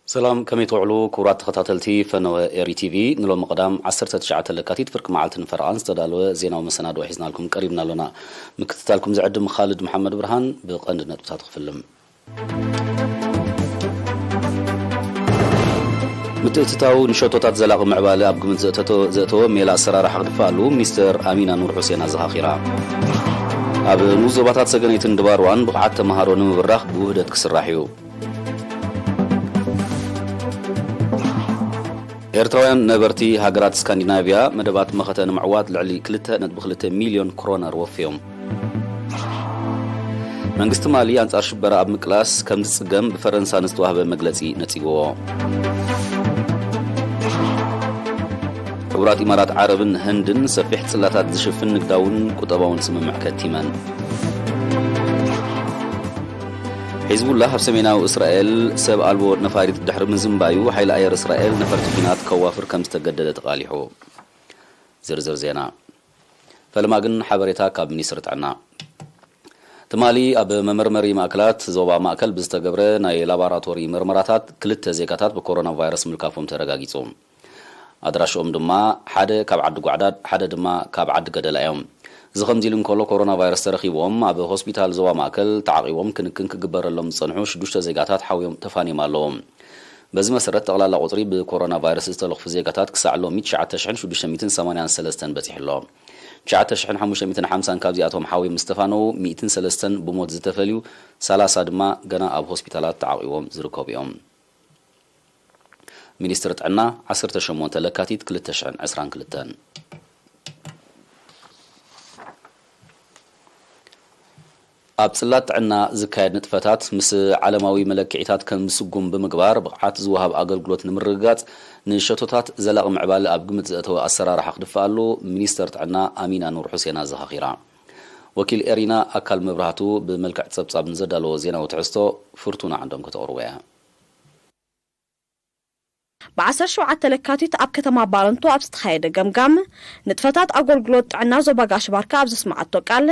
ሰላም፣ ከመይ ትውዕሉ ክቡራት ተኸታተልቲ ፈነወ ኤሪ ቲቪ? ንሎሚ ቀዳም ዓሰርተ ትሽዓተ ለካቲት ፍርቂ መዓልትን ፈረቓን ዝተዳለወ ዜናዊ መሰናድኦ ሒዝናልኩም ቀሪብና ኣሎና። ምክትታልኩም ዝዕድም ኻልድ መሓመድ ብርሃን። ብቐንዲ ነጥብታት ክፍልም። ምትእትታው ንሸቶታት ዘላቒ ምዕባለ ኣብ ግምት ዘእተቶ-፣ ዘእተወ ሜላ ኣሰራርሓ ክድፋኣሉ ሚኒስተር ኣሚና ኑር ሑሴን ኣዘኻኺራ። ኣብ ንኡስ ዞባታት ሰገነይትን ድባርዋን ብቕዓት ተምሃሮ ንምብራኽ ብውህደት ክስራሕ እዩ። ኤርትራውያን ነበርቲ ሃገራት ስካንዲናቭያ መደባት መኸተ ንምዕዋት ልዕሊ ክልተ ነጥቢ ክልተ ሚልዮን ክሮነር ወፍዮም። መንግስቲ ማሊ ኣንጻር ሽበራ ኣብ ምቅላስ ከም ዝጽገም ብፈረንሳ ንዝተዋህበ መግለጺ ነጺግዎ። ሕቡራት ኢማራት ዓረብን ህንድን ሰፊሕ ጽላታት ዝሽፍን ንግዳውን ቁጠባውን ስምምዕ ከቲመን። ሒዝቡላህ ኣብ ሰሜናዊ እስራኤል ሰብ ኣልቦ ነፋሪት ድሕሪ ምዝንባዩ፣ ሓይሊ ኣየር እስራኤል ነፈርቲ ኲናት ከዋፍር ከም ዝተገደደ ተቓሊሑ። ዝርዝር ዜና። ፈለማ ግን ሓበሬታ ካብ ሚኒስትሪ ጥዕና። ትማሊ ኣብ መመርመሪ ማእከላት ዞባ ማእከል ብዝተገብረ ናይ ላቦራቶሪ መርመራታት ክልተ ዜጋታት ብኮሮና ቫይረስ ምልካፎም ተረጋጊጹ። ኣድራሽኦም ድማ ሓደ ካብ ዓዲ ጓዕዳድ፣ ሓደ ድማ ካብ ዓዲ ገደላ እዮም። እዚ ከምዚ ኢሉ እንከሎ፣ ኮሮና ቫይረስ ተረኺብዎም ኣብ ሆስፒታል ዞባ ማእከል ተዓቒቦም ክንክን ክግበረሎም ዝጸንሑ ሽዱሽተ ዜጋታት ሓውዮም ተፋንዮም ኣለዉ። በዚ መሰረት፣ ጠቕላላ ቁጽሪ ብኮሮና ቫይረስ ዝተለኽፉ ዜጋታት ክሳዕ ሎሚ ትሽዓተ ሽሕን ሽዱሽተ ሚእትን ሰማንያን ሰለስተን በጺሑ ኣሎ። ትሽዓተ ሽሕን ሓሙሽተ ሚእትን ሓምሳን ካብዚኣቶም ሓውዮም ዝተፋነዉ፣ ሚእትን ሰለስተን ብሞት ዝተፈልዩ፣ ሰላሳ ድማ ገና ኣብ ሆስፒታላት ተዓቒቦም ዝርከቡ እዮም። ሚኒስትሪ ጥዕና፣ ዓሰርተ ሸሞንተ ለካቲት ክልተ ሽሕን ዕስራን ክልተን። ኣብ ጽላት ጥዕና ዝካየድ ንጥፈታት ምስ ዓለማዊ መለክዒታት ከም ዝስጉም ብምግባር፣ ብቕዓት ዝወሃብ ኣገልግሎት ንምርግጋጽ፣ ንሸቶታት ዘላቒ ምዕባለ ኣብ ግምት ዘእተወ ኣሰራርሓ ክድፍኣሉ ሚኒስተር ጥዕና ኣሚና ኑር ሑሴን ኣዘኻኺራ። ወኪል ኤሪና ኣካል መብራህቱ ብመልክዕ ጸብጻብ ንዘዳለዎ ዜናዊ ትሕዝቶ ፍርቱና ዓንዶም ከተቕርቦ እያ። ብ ዓሰርተ ሸውዓተ ለካቲት ኣብ ከተማ ባረንቱ ኣብ ዝተኻየደ ገምጋም፣ ንጥፈታት ኣገልግሎት ጥዕና ዞባ ጋሽ ባርካ ኣብ ዘስምዓቶ ቃል፣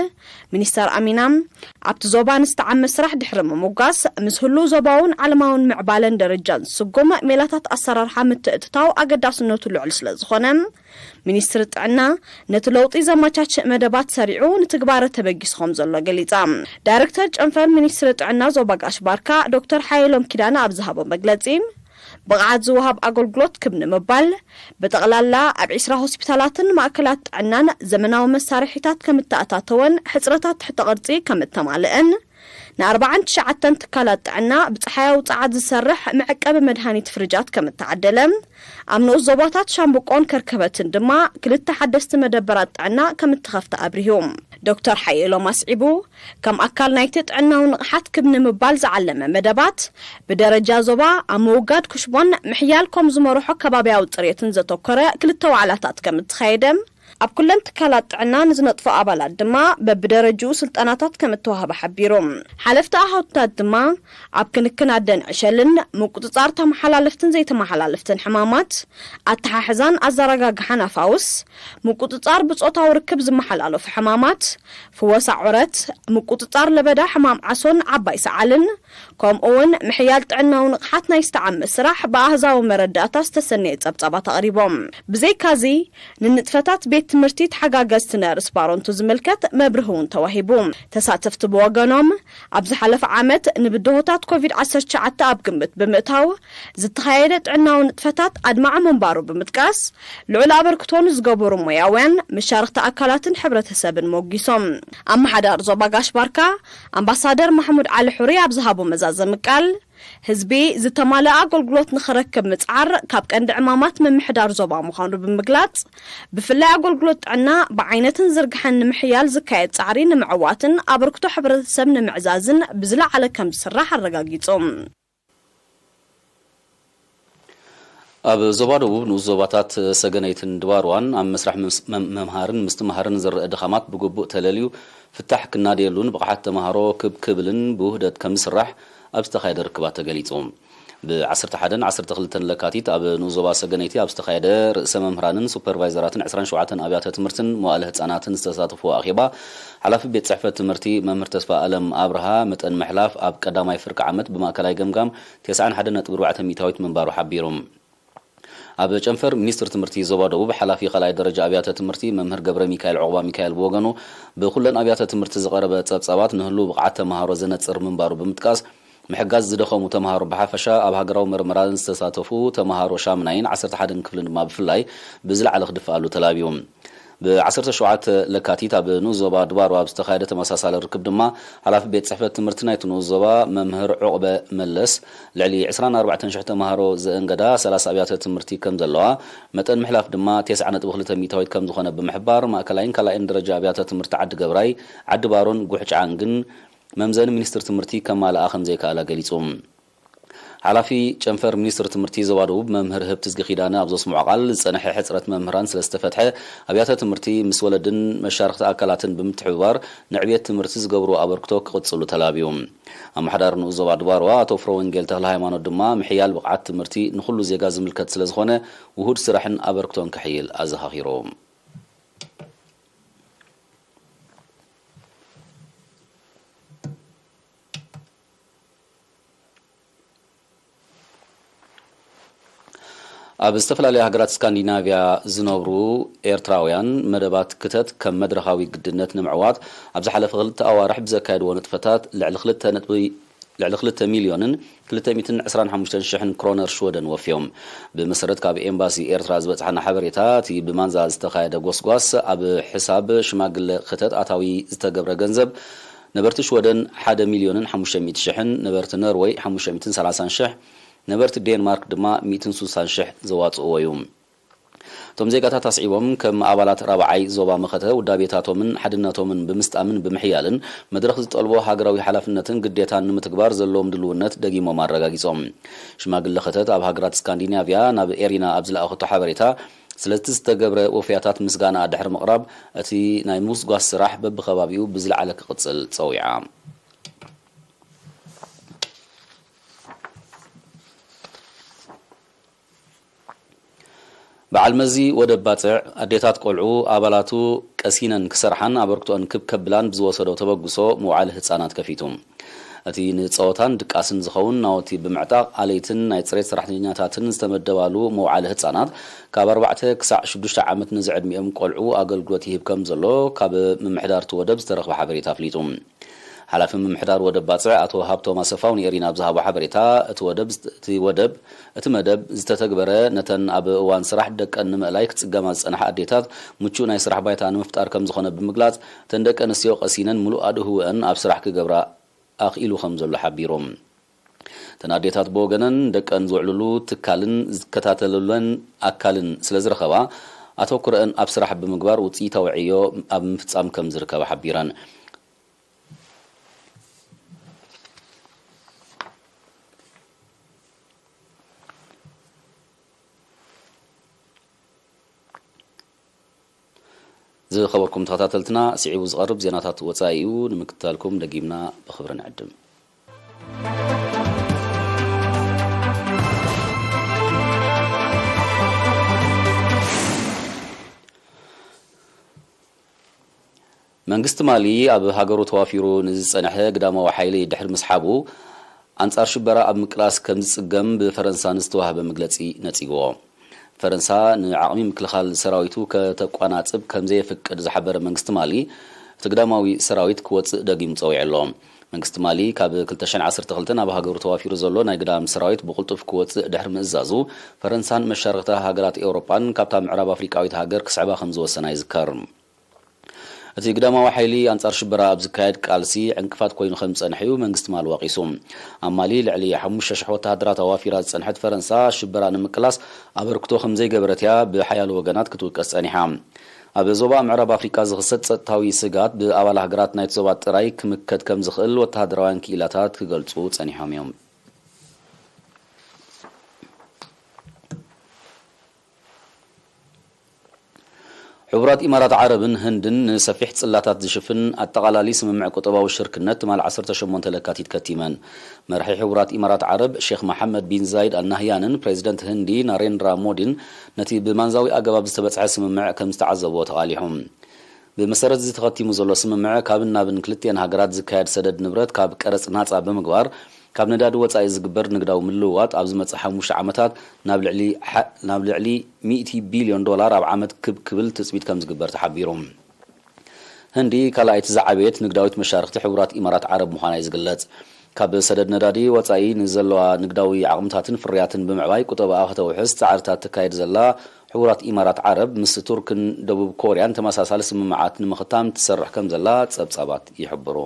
ሚኒስተር ኣሚና፣ ኣብቲ ዞባ ንዝተዓመ ስራሕ ድሕሪ ምምጓስ፣ ምስ ህሉው ዞባውን ዓለማውን ምዕባለን ደረጃን ዝስጉም ሜላታት ኣሰራርሓ ምትእትታው ኣገዳስነቱ ልዑል ስለ ዝኾነ፣ ሚኒስትሪ ጥዕና ነቲ ለውጢ ዘመቻችእ መደባት ሰሪዑ ንትግባረ ተበጊሱ ከም ዘሎ ገሊጻ። ዳይረክተር ጨንፈር ሚኒስትሪ ጥዕና ዞባ ጋሽ ባርካ ዶክተር ሓየሎም ኪዳነ ኣብ ዝሃቦ መግለጺ፣ ብቕዓት ዝወሃብ ኣገልግሎት ክብ ንምባል፣ ብጠቕላላ ኣብ ዒስራ ሆስፒታላትን ማእከላት ጥዕናን ዘመናዊ መሳርሒታት ከም እተኣታተወን ሕጽረታት ትሕተ ቅርጺ ከም እተማልአን፣ ን ኣርባዓን ትሽዓተን ትካላት ጥዕና ብጸሓያዊ ጸዓት ዝሰርሕ መዐቀቢ መድሃኒት ፍርጃት ከም እተዓደለ፣ ኣብ ንኡስ ዞባታት ሻምብቆን ከርከበትን ድማ ክልተ ሓደስቲ መደበራት ጥዕና ከም እተኸፍተ ኣብሪሁ። ዶክተር ሓየሎም ኣስዒቡ፣ ከም ኣካል ናይቲ ጥዕናዊ ንቕሓት ክብ ንምባል ዝዓለመ መደባት፣ ብደረጃ ዞባ ኣብ ምውጋድ ኩሽቦን ምሕያል ከም ዝመርሖ ከባብያዊ ጽሬትን ዘተኮረ ክልተ ዋዕላታት ከም እተኻየደ፣ ኣብ ኩለን ትካላት ጥዕና ንዝነጥፉ ኣባላት ድማ በብደረጅኡ ስልጠናታት ከም እተዋህበ ሓቢሩ። ሓለፍቲ ኣሃዱታት ድማ ኣብ ክንክን ኣደን ዕሸልን፣ ምቁጽጻር ተመሓላለፍትን ዘይተመሓላለፍትን ሕማማት፣ ኣተሓሕዛን ኣዘረጋግሓን ኣፋውስ፣ ምቁጽጻር ብጾታዊ ርክብ ዝመሓላለፉ ሕማማት፣ ፍወሳ ዑረት፣ ምቁጽጻር ለበዳ ሕማም ዓሶን ዓባይ ሰዓልን፣ ከምኡ እውን ምሕያል ጥዕናዊ ንቕሓት ናይ ዝተዓመ ስራሕ ብኣሃዛዊ መረዳእታ ዝተሰነየ ጸብጻባት ኣቕሪቦም። ብዘይካዚ፣ ንንጥፈታት ቤት ትምህርቲ ተሓጋገዝቲ ነርስ ባረንቱ ዝምልከት መብርሂ እውን ተዋሂቡ። ተሳተፍቲ ብወገኖም፣ ኣብ ዝሓለፈ ዓመት ንብድሆታት ኮቪድ ዓሰርተ ትሽዓተ ኣብ ግምት ብምእታው ዝተኻየደ ጥዕናዊ ንጥፈታት ኣድማዒ ምንባሩ ብምጥቃስ፣ ልዑል ኣበርክቶ ንዝገበሩ ሞያውያን፣ መሻርኽቲ ኣካላትን ሕብረተሰብን ሞጊሶም። ኣመሓዳሪ ዞባ ጋሽ ባርካ ኣምባሳደር ማሕሙድ ዓሊ ሑሪ ኣብ ዝሃቦ መዛዘሚ ቃል፣ ህዝቢ ዝተማልአ ኣገልግሎት ንኽረክብ ምጽዓር ካብ ቀንዲ ዕማማት ምምሕዳር ዞባ ምዃኑ ብምግላጽ፣ ብፍላይ ኣገልግሎት ጥዕና ብዓይነትን ዝርግሐን ንምሕያል ዝካየድ ጻዕሪ ንምዕዋትን ኣበርክቶ ሕብረተሰብ ንምዕዛዝን ብዝለዓለ ከም ዝስራሕ ኣረጋጊጹ። ኣብ ዞባ ደቡብ ንኡስ ዞባታት ሰገነይትን ድባርዋን ኣብ መስርሕ ምስ-፣ መም-፣ መምሃርን ምስትምሃርን ዝረአ ድኻማት ብግቡእ ተለልዩ ፍታሕ ክናደየሉን ብቕዓት ተምሃሮ ክብ ክብልን ብውህደት ከም ዝስራሕ ኣብ ዝተኻየደ ርክባት ተገሊጹ። ብ11ን 12ን ለካቲት ኣብ ንኡስ ዞባ ሰገነይቲ ኣብ ዝተኻየደ ርእሰ መምህራንን ሱፐርቫይዘራትን 27 ኣብያተ ትምህርትን መዋእለ ህጻናትን ዝተሳተፉ ኣኼባ፣ ሓላፊ ቤት ጽሕፈት ትምህርቲ መምህር ተስፋ ኣለም ኣብርሃ፣ መጠን ምሕላፍ ኣብ ቀዳማይ ፍርቂ ዓመት ብማእከላይ ገምጋም 91.4 ሚእታዊት ምንባሩ ሓቢሩ። ኣብ ጨንፈር ሚኒስትሪ ትምህርቲ ዞባ ደቡብ ሓላፊ ካልኣይ ደረጃ ኣብያተ ትምህርቲ መምህር ገብረ ሚካኤል ዑቕባ ሚካኤል ብወገኑ፣ ብኩለን ኣብያተ ትምህርቲ ዝቐረበ ጸብጻባት ንህሉ ብቕዓት ተምሃሮ ዘነጽር ምንባሩ ብምጥቃስ፣ ምሕጋዝ ዝደኸሙ ተምሃሮ ብሓፈሻ፣ ኣብ ሃገራዊ መርመራን ዝተሳተፉ ተምሃሮ ሻምናይን 11ን ክፍልን ድማ ብፍላይ ብዝለዓለ ክድፍኣሉ ተላብዩ። ብ17 ለካቲት ኣብ ንኡስ ዞባ ድባሮ ኣብ ዝተኻየደ ተመሳሳሊ ርክብ ድማ፣ ሓላፊ ቤት ጽሕፈት ትምህርቲ ናይቲ ንኡስ ዞባ መምህር ዑቕበ መለስ፣ ልዕሊ 24,000 ተምሃሮ ዘእንገዳ 30 ኣብያተ ትምህርቲ ከም ዘለዋ፣ መጠን ምሕላፍ ድማ 90.2 ሚእታዊት ከም ዝኾነ ብምሕባር፣ ማእከላይን ካልኣይን ደረጃ ኣብያተ ትምህርቲ ዓዲ ገብራይ፣ ዓዲ ባሮን ጉሕጫን ግን መምዘኒ ሚኒስትሪ ትምህርቲ ከማልኣ ከም ዘይከኣላ ገሊጹ። ሓላፊ ጨንፈር ሚኒስትሪ ትምህርቲ ዞባ ደቡብ መምህር ህብትዝጊ ኪዳነ ኣብ ዘስምዖ ቃል፣ ዝጸንሐ ሕጽረት መምህራን ስለ ዝተፈትሐ፣ ኣብያተ ትምህርቲ ምስ ወለድን መሻርኽቲ ኣካላትን ብምትሕብባር ንዕብየት ትምህርቲ ዝገብርዎ ኣበርክቶ ክቕጽሉ ተላብዩ። ኣመሓዳሪ ንኡስ ዞባ ድባርዋ ኣቶ ፍረወንጌል ተክለ ሃይማኖት ድማ፣ ምሕያል ብቕዓት ትምህርቲ ንኹሉ ዜጋ ዝምልከት ስለ ዝኾነ፣ ውሁድ ስራሕን ኣበርክቶን ከሕይል ኣዘኻኺሩ። ኣብ ዝተፈላለያ ሃገራት ስካንዲናቭያ ዝነብሩ ኤርትራውያን፣ መደባት ክተት ከም መድረኻዊ ግድነት ንምዕዋት፣ ኣብ ዝሓለፈ ክልተ ኣዋርሕ ብዘካየድዎ ንጥፈታት፣ ልዕሊ ክልተ ነጥቢ፣ ልዕሊ ክልተ ሚልዮንን ክልተ ሚእትን ዕስራን ሓሙሽተን ሽሕን ክሮነር ሽወደን ወፍዮም። ብመሰረት ካብ ኤምባሲ ኤርትራ ዝበጽሓና ሓበሬታ፣ እቲ ብማንዛ ዝተኻየደ ጎስጓስ፣ ኣብ ሕሳብ ሽማግለ ክተት ኣታዊ ዝተገብረ ገንዘብ፣ ነበርቲ ሽወደን ሓደ ሚልዮንን ሓሙሽተ ሚእቲ ሽሕን፣ ነበርቲ ነርወይ ሓሙሽተ ሚእትን ሰላሳን ሽሕ፣ ነበርቲ ዴንማርክ ድማ ሚእትን ስሳን ሽሕ ዘዋጽእዎ እዩ። እቶም ዜጋታት ኣስዒቦም፣ ከም ኣባላት ራብዓይ ዞባ መኸተ፣ ውዳቤታቶምን ሓድነቶምን ብምስጣምን ብምሕያልን፣ መድረኽ ዝጠልቦ ሃገራዊ ሓላፍነትን ግዴታን ንምትግባር ዘለዎም ድልውነት ደጊሞም ኣረጋጊጾም። ሽማግለ ኸተት ኣብ ሃገራት ስካንዲናቭያ ናብ ኤሪና ኣብ ዝለኣኸቶ ሓበሬታ፣ ስለቲ ዝተገብረ ወፍያታት ምስጋና ድሕሪ ምቕራብ፣ እቲ ናይ ምጉስጓስ ስራሕ በብኸባቢኡ ብዝለዓለ ክቕጽል ጸዊዓ። በዓል መዚ ወደብ ባጽዕ፣ ኣዴታት ቆልዑ ኣባላቱ ቀሲነን ክሰርሓን ኣበርክቶአን ክብ ከብላን ብዝወሰዶ ተበግሶ መውዓሊ ህጻናት ከፊቱ። እቲ ንጸወታን ድቃስን ዝኸውን ናውቲ ብምዕጣቕ፣ ኣለይትን ናይ ጽሬት ሰራሕተኛታትን ዝተመደባሉ መውዓሊ ህጻናት፣ ካብ ኣርባዕተ ክሳዕ ሽዱሽተ ዓመት ንዝዕድሚኦም ቆልዑ ኣገልግሎት ይህብ ከም ዘሎ፣ ካብ ምምሕዳር እቲ ወደብ ዝተረኽበ ሓበሬታ ኣፍሊጡ። ሓላፊ ምምሕዳር ወደብ ባጽዕ ኣቶ ሃብቶም ኣሰፋው ንኤሪና ኣብ ዝሃቦ ሓበሬታ፣ እቲ ወደብ፣ እቲ ወደብ፣ እቲ መደብ ዝተተግበረ ነተን ኣብ እዋን ስራሕ ደቀን ንምእላይ ክጽገማ ዝጸንሓ ኣዴታት ምቹእ ናይ ስራሕ ባይታ ንምፍጣር ከም ዝኾነ ብምግላጽ፣ እተን ደቂ ኣንስትዮ ቀሲነን ምሉእ ኣድህቦአን ኣብ ስራሕ ክገብራ ኣኽኢሉ ከም ዘሎ ሓቢሮም። እተን ኣዴታት ብወገነን ደቀን ዝውዕልሉ ትካልን ዝከታተልለን ኣካልን ስለ ዝረኸባ፣ ኣተኩረአን ኣብ ስራሕ ብምግባር ውጽኢታዊ ዕዮ ኣብ ምፍጻም ከም ዝርከባ ሓቢረን። ዝኸበርኩም ተኸታተልትና፣ ስዒቡ ዝቐርብ ዜናታት ወጻኢ እዩ። ንምክትታልኩም ደጊምና ብኽብሪ ንዕድም። መንግስቲ ማሊ ኣብ ሃገሩ ተዋፊሩ ንዝጸንሐ ግዳማዊ ሓይሊ ድሕሪ ምስሓቡ፣ ኣንጻር ሽበራ ኣብ ምቅላስ ከም ዝጽገም ብፈረንሳ ንዝተዋህበ መግለጺ ነጺግዎ። ፈረንሳ ንዓቕሚ ምክልኻል ሰራዊቱ ከተቋናጽብ ከም ዘየፍቅድ ዝሓበረ መንግስቲ ማሊ፣ እቲ ግዳማዊ ሰራዊት ክወጽእ ደጊሙ ጸዊዑ ኣሎ። መንግስቲ ማሊ፣ ካብ ክልተ ሽሕን ዓሰርተ ክልተን ኣብ ሃገሩ ተዋፊሩ ዘሎ ናይ ግዳም ሰራዊት ብቕልጡፍ ክወጽእ ድሕሪ ምእዛዙ፣ ፈረንሳን መሻርኽታ ሃገራት ኤውሮጳን ካብታ ምዕራብ ኣፍሪቃዊት ሃገር ክስዕባ ከም ዝወሰና ይዝከር። እቲ ግዳማዊ ሓይሊ ኣንጻር ሽበራ ኣብ ዝካየድ ቃልሲ ዕንቅፋት ኮይኑ ከም ዝጸንሐ እዩ መንግስቲ ማሊ ወቒሱ። ኣብ ማሊ ልዕሊ ሓሙሽተ ሽሕ ወተሃደራት ኣዋፊራ ዝጸንሐት ፈረንሳ፣ ሽበራ ንምቅላስ ኣበርክቶ ከም ዘይገበረት እያ ብሓያሎ ወገናት ክትውቀስ ጸኒሓ። ኣብ ዞባ ምዕራብ ኣፍሪቃ ዝኽሰት ጸጥታዊ ስግኣት ብኣባል ሃገራት ናይቲ ዞባ ጥራይ ክምከት ከም ዝኽእል ወተሃደራውያን ክኢላታት ክገልጹ ጸኒሖም እዮም። ሕቡራት ኢማራት ዓረብን ህንድን ንሰፊሕ ጽላታት ዝሽፍን ኣጠቓላሊ ስምምዕ ቁጠባዊ ሽርክነት ትማል ዓሰርተ ሸሞንተ ለካቲት ከቲመን። መራሒ ሕቡራት ኢማራት ዓረብ ሼኽ መሓመድ ቢን ዛይድ ኣልናህያንን ፕሬዚደንት ህንዲ ናሬንድራ ሞዲን ነቲ ብማንዛዊ ኣገባብ ዝተበጽሐ ስምምዕ ከም ዝተዓዘብዎ ተቓሊሖም። ብመሰረት እዚ ተኸቲሙ ዘሎ ስምምዕ፣ ካብን ናብን ክልቲኤን ሃገራት ዝካየድ ሰደድ ንብረት ካብ ቀረጽ ናጻ ብምግባር፣ ካብ ነዳዲ ወጻኢ ዝግበር ንግዳዊ ምልውዋጥ ኣብ ዝመጽእ ሓሙሽተ ዓመታት ናብ ልዕሊ ሓ-፣ ናብ ልዕሊ ሚእቲ ቢልዮን ዶላር ኣብ ዓመት ክብ ክብል ትጽቢት ከም ዝግበር ተሓቢሩ። ህንዲ ካልኣይቲ ዝዓበየት ንግዳዊት መሻርኽቲ ሕቡራት ኢማራት ዓረብ ምዃና እዩ ዝግለጽ። ካብ ሰደድ ነዳዲ ወጻኢ ንዘለዋ ንግዳዊ ዓቕምታትን ፍርያትን ብምዕባይ ቁጠባኣ ከተውሕስ ጻዕርታት ተካይድ ዘላ ሕቡራት ኢማራት ዓረብ፣ ምስ ቱርክን ደቡብ ኮርያን ተመሳሳሊ ስምምዓት ንምኽታም ትሰርሕ ከም ዘላ ጸብጻባት ይሕብሩ።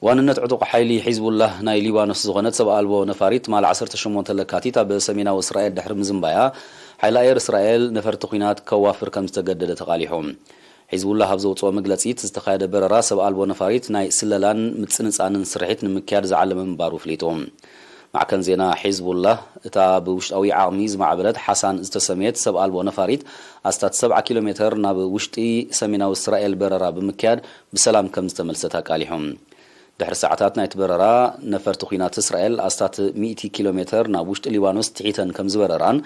ዋንነት ዕጡቕ ሓይሊ ሒዝቡላህ ናይ ሊባኖስ ዝኾነት ሰብ ኣልቦ ነፋሪት ትማል ዓሰርተ ሸሞንተ ለካቲት ኣብ ሰሜናዊ እስራኤል ድሕሪ ምዝንባያ፣ ሓይሊ ኣየር እስራኤል ነፈርቲ ኲናት ከዋፍር ከም ዝተገደደ ተቓሊሑ። ሒዝቡላህ ኣብ ዘውፅኦ መግለፂ፣ እቲ ዝተኻየደ በረራ ሰብ ኣልቦ ነፋሪት ናይ ስለላን ምፅንፃንን ስርሒት ንምክያድ ዝዓለመ ምንባሩ ኣፍሊጡ። ማዕከን ዜና ሒዝቡላህ፣ እታ ብውሽጣዊ ዓቕሚ ዝማዕበለት ሓሳን ዝተሰምየት ሰብ ኣልቦ ነፋሪት፣ ኣስታት ሰብዓ ኪሎ ሜተር ናብ ውሽጢ ሰሜናዊ እስራኤል በረራ ብምክያድ ብሰላም ከም ዝተመልሰት ኣቃሊሑ። ድሕሪ ሰዓታት ናይቲ በረራ፣ ነፈርቲ ኲናት እስራኤል ኣስታት ሚእቲ ኪሎ ሜተር ናብ ውሽጢ ሊባኖስ ትሒተን ከም ዝበረራን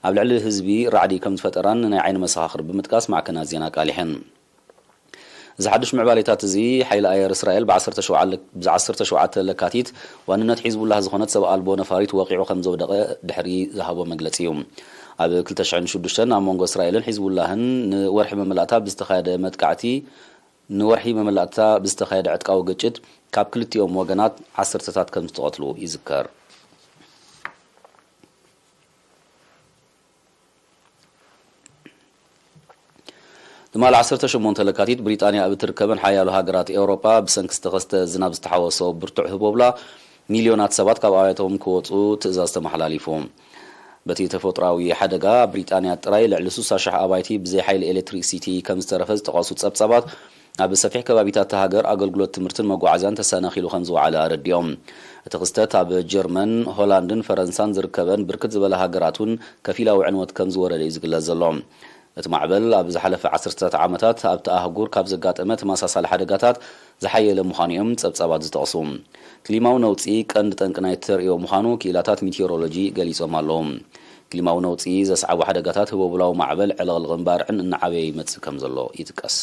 ኣብ ልዕሊ ህዝቢ ራዕዲ ከም ዝፈጠራን ናይ ዓይኒ መሰኻኽር ብምጥቃስ ማዕከናት ዜና ኣቃሊሐን። እዚ ሓድሽ ምዕባሌታት እዚ፣ ሓይሊ ኣየር እስራኤል ብ ዓሰርተ ሸውዓተ ለካቲት ዋንነት ሒዝቡላህ ዝኾነት ሰብ ኣልቦ ነፋሪት ወቒዑ ከም ዘውደቐ ድሕሪ ዝሃቦ መግለጺ እዩ። ኣብ ክልተ ሽሕን ሽዱሽተን ኣብ መንጎ እስራኤልን ሒዝቡላህን ንወርሒ መመላእታ ብዝተኻየደ መጥቃዕቲ ንወርሒ መመላእታ ብዝተኻየደ ዕጥቃዊ ግጭት፣ ካብ ክልቲኦም ወገናት ዓሰርተታት ከም ዝተቐትሉ ይዝከር። ትማል ዓሰርተ ሸሞንተ ለካቲት፣ ብሪጣንያ ኣብ እትርከበን ሓያሎ ሃገራት ኤውሮጳ ብሰንኪ ዝተኸስተ ዝናብ ዝተሓወሶ ብርቱዕ ህቦብላ፣ ሚልዮናት ሰባት ካብ ኣብያቶም ክወጹ ትእዛዝ ተመሓላሊፉ። በቲ ተፈጥሮኣዊ ሓደጋ፣ ኣብ ብሪጣንያ ጥራይ ልዕሊ ስሳ ሽሕ ኣባይቲ ብዘይ ሓይሊ ኤሌክትሪክሲቲ ከም ዝተረፈ ዝጠቐሱ ጸብጻባት፣ ኣብ ሰፊሕ ከባቢታት እታ ሃገር ኣገልግሎት ትምህርትን መጓዓዝያን ተሰናኺሉ ከም ዝወዓለ ኣረዲኦም። እቲ ክስተት ኣብ ጀርመን፣ ሆላንድን ፈረንሳን ዝርከበን ብርክት ዝበለ ሃገራት እውን ከፊላዊ ዕንወት ከም ዝወረደ እዩ ዝግለጽ ዘሎ። እቲ ማዕበል ኣብ ዝሓለፈ ዓሰርተታት ዓመታት ኣብቲ ኣህጉር ካብ ዘጋጠመ ተመሳሳሊ ሓደጋታት ዝሓየለ ምዃኑ እዮም ጸብጻባት ዝጠቕሱ። ክሊማዊ ነውጺ ቀንዲ ጠንቂ ናይቲ ተርእዮ ምዃኑ ክኢላታት ሚቴዎሮሎጂ ገሊጾም ኣለዉ። ክሊማዊ ነውጺ ዘስዓቡ ሓደጋታት ህቦብላዊ ማዕበል፣ ዕልቕልቕን ባርዕን እናዓበየ ይመጽእ ከም ዘሎ ይጥቀስ።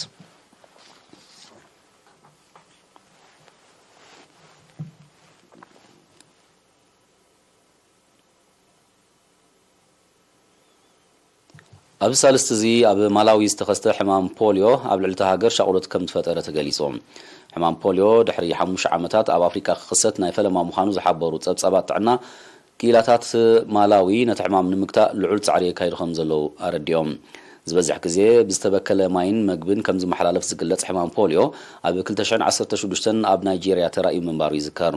ኣብዚ ሳልስቲ እዚ ኣብ ማላዊ ዝተኸስተ ሕማም ፖልዮ ኣብ ልዕሊ እታ ሃገር ሻቕሎት ከም ዝፈጠረ ተገሊጹ። ሕማም ፖልዮ ድሕሪ ሓሙሽተ ዓመታት ኣብ ኣፍሪቃ ክኽሰት ናይ ፈለማ ምዃኑ ዝሓበሩ ጸብጻባት ጥዕና፣ ክኢላታት ማላዊ ነቲ ሕማም ንምግታእ ልዑል ጻዕሪ የካይዱ ከም ዘለዉ ኣረዲኦም። ዝበዝሕ ግዜ ብዝተበከለ ማይን መግብን ከም ዝመሓላለፍ ዝግለጽ ሕማም ፖልዮ፣ ኣብ ክልተ ሽሕን ዓሰርተ ሽዱሽተን ኣብ ናይጄርያ ተራእዩ ምንባሩ ይዝከር።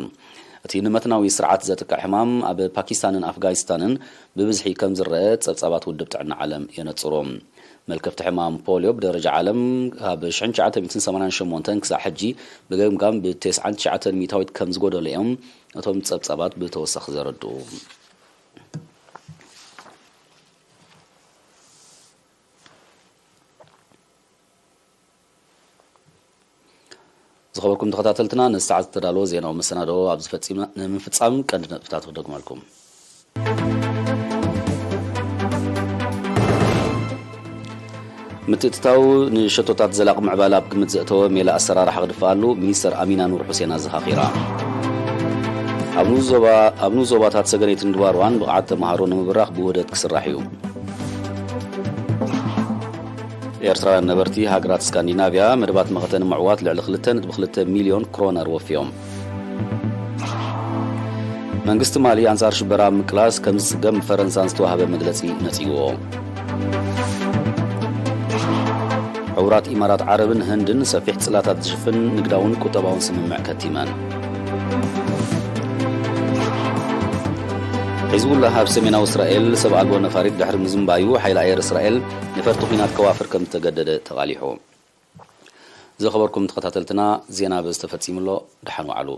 እቲ ንመትናዊ ስርዓት ዘጥቅዕ ሕማም ኣብ ፓኪስታንን ኣፍጋኒስታንን ብብዝሒ ከም ዝረአ ጸብጻባት ውድብ ጥዕና ዓለም የነጽሩ። መልከፍቲ ሕማም ፖልዮ ብደረጃ ዓለም ካብ ሽሕን ትሽዓተ ሚእትን ሰማንያን ሸሞንተን ክሳዕ ሕጂ ብገምጋም ብ ተስዓን ትሽዓተን ሚእታዊት ከም ዝጎደሎ እዮም እቶም ጸብጻባት ብተወሳኺ ዘረድኡ። ዝኸበርኩም ተኸታተልትና፣ ነዚ ሰዓት ዝተዳለወ ዜናዊ መሰናዶ ኣብዚ ፈጺምና። ንምፍጻም ቀንዲ ነጥብታት ክደግመልኩም። ምትእትታው ንሸቶታት ዘላቒ ምዕባለ ኣብ ግምት ዘእተወ ሜላ ኣሰራርሓ ክድፍኣሉ ሚኒስተር ኣሚና ኑር ሑሴን ኣዘኻኺራ። ኣብ ንኡስ ዞባ-፣ ኣብ ንኡስ ዞባታት ሰገነይትን ድባርዋን ብቕዓት ተምሃሮ ንምብራኽ ብውህደት ክስራሕ እዩ። ኤርትራውያን ነበርቲ ሃገራት ስካንዲናቭያ መደባት መኸተ ንምዕዋት ልዕሊ ክልተ ነጥቢ ክልተ ሚልዮን ክሮነር ወፍዮም። መንግስቲ ማሊ ኣንጻር ሽበራ ምቅላስ ከም ዝጽገም ብፈረንሳን ዝተዋህበ መግለጺ ነጺግዎ። ሕቡራት ኢማራት ዓረብን ህንድን ሰፊሕ ጽላታት ዝሽፍን ንግዳውን ቁጠባውን ስምምዕ ከቲመን። ሒዝቡላህ ኣብ ሰሜናዊ እስራኤል ሰብ ኣልቦ ነፋሪት ድሕሪ ምዝንባዩ፣ ሓይሊ ኣየር እስራኤል ነፈርቲ ኲናት ከዋፍር ከም ዝተገደደ ተቓሊሑ። ዝኸበርኩም ተኸታተልትና፣ ዜና በዚ ተፈጺሙ ኣሎ። ደሓን ዋዕሉ።